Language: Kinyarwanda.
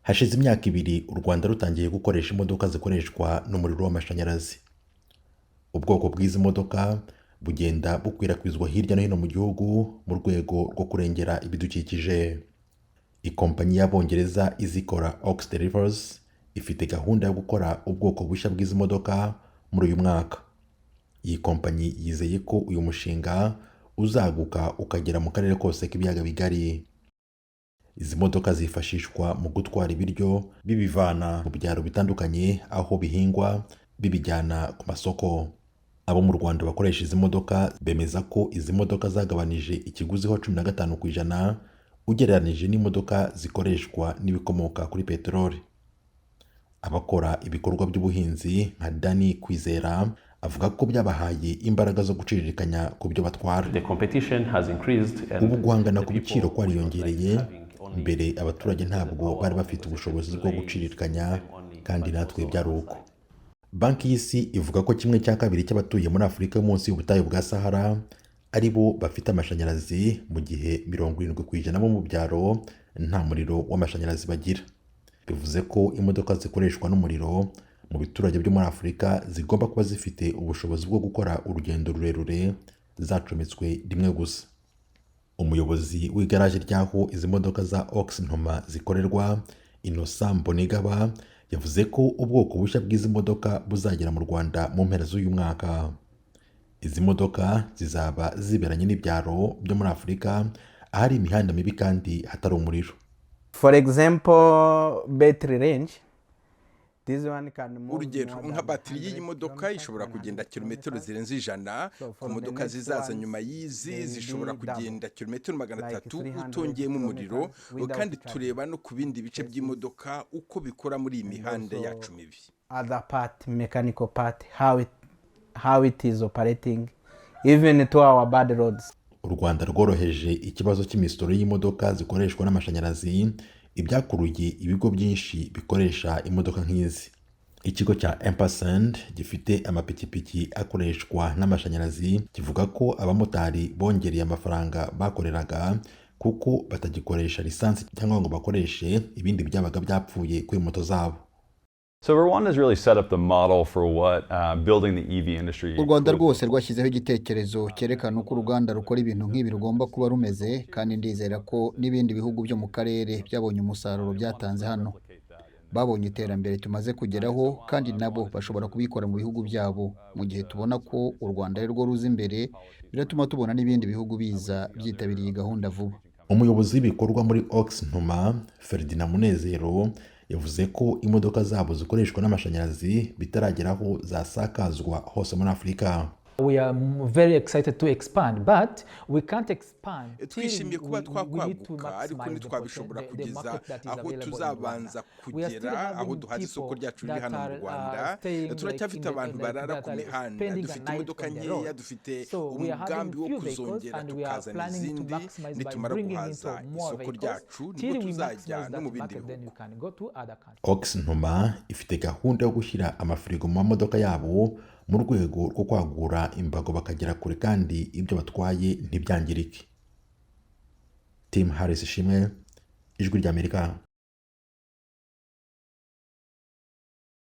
Hashize imyaka 2 u Rwanda rutangiye gukoresha imodoka zikoreshwa n'umuriro w'amashanyarazi. Ubwoko bw'izi modoka bugenda bukwirakwizwa hirya no hino mu gihugu mu rwego rwo kurengera ibidukikije. Ikompanyi y'Abongereza izikora, Ox Delivers, ifite gahunda yo gukora ubwoko bushya bw'izi modoka muri uyu mwaka. Iyi kompanyi yizeye ko uyu mushinga uzaguka ukagera mu karere kose k'Ibiyaga Bigari. Izi modoka zifashishwa mu gutwara ibiryo bibivana mu byaro bitandukanye aho bihingwa bibijyana ku masoko. Abo mu Rwanda bakoresha izi modoka bemeza ko izi modoka zagabanije ikiguzi ho 15% ugereranije n'imodoka zikoreshwa n'ibikomoka kuri peteroli. Abakora ibikorwa by'ubuhinzi nka Dani Kwizera avuga ko byabahaye imbaraga zo guciririkanya ku byo batwara. Ubu guhangana ku biciro kwariyongereye. Mbere abaturage ntabwo bari bafite ubushobozi bwo guciririkanya, kandi natwe byari uko. Banki y'Isi ivuga ko 1/2 cy'abatuye muri Afurika yo munsi y'ubutayu bwa Sahara ari bo bafite amashanyarazi, mu gihe 70% bo mu byaro nta muriro w'amashanyarazi bagira. Bivuze ko imodoka zikoreshwa n'umuriro mu biturage byo muri Afurika zigomba kuba zifite ubushobozi bwo gukora urugendo rurerure zacometswe rimwe gusa. Umuyobozi w'igaraje ry'aho izi modoka za Ox Ntoma zikorerwa, Innocent Mbonigaba, yavuze ko ubwoko bushya bw'izi modoka buzagera mu Rwanda mu mpera z'uyu mwaka. Izi modoka zizaba ziberanye n'ibyaro byo muri Afurika ahari imihanda mibi kandi hatari umuriro. For example, battery range. This one can move Urugero, nka batiri y'iyi modoka ishobora kugenda kilometero zirenze 100. Ku modoka zizaza nyuma y'izi zishobora kugenda kilometero 300 utongeyemo umuriro. Kandi tureba no ku bindi bice by'imodoka, uko bikora muri iyi mihanda yacu mibi. Other part, mechanical part, how it is operating, even to our bad roads. U Rwanda rworoheje ikibazo cy'imisoro y'imodoka zikoreshwa n'amashanyarazi, ibyakuruye ibigo byinshi bikoresha imodoka nk'izi. Ikigo cya Ampersand gifite amapikipiki akoreshwa n'amashanyarazi kivuga ko abamotari bongereye amafaranga bakoreraga kuko batagikoresha lisansi cyangwa ngo bakoreshe ibindi byabaga byapfuye kuri moto zabo. So Rwanda has really set up the model for what building the EV industry. U Rwanda rwose rwashyizeho igitekerezo cyerekana uko uruganda rukora ibintu nk'ibi rugomba kuba rumeze, kandi ndizera ko n'ibindi bihugu byo mu karere byabonye umusaruro byatanze hano, babonye iterambere tumaze kugeraho, kandi nabo bashobora kubikora mu bihugu byabo. Mu gihe tubona ko u Rwanda ari rwo ruza imbere, biratuma tubona n'ibindi bihugu biza byitabiriye iyi gahunda vuba. Umuyobozi w'ibikorwa muri Ox Ntoma, Ferdinand Munezero, yavuze ko imodoka zabo zikoreshwa n'amashanyarazi bitaragera aho zasakazwa hose muri Afurika. We are very excited to expand, but we can't expand. Twishimiye kuba twakwaguka, ariko ntitwabishobora kugeza aho tuzabanza kugera aho duhaza isoko ryacu riri hano mu Rwanda. Turacyafite abantu barara ku mihanda, dufite imodoka nkeya. Dufite umugambi wo kuzongera tukazana izindi. Nitumara guhaza isoko ryacu nibwo tuzajya no mu bindi bihugu. Ox Ntoma ifite gahunda yo gushyira amafirigo mu mamodoka yabo mu rwego rwo kwagura imbago bakagera kure kandi ibyo batwaye ntibyangirike. Tim Harris Ishimwe, Ijwi ry'Amerika.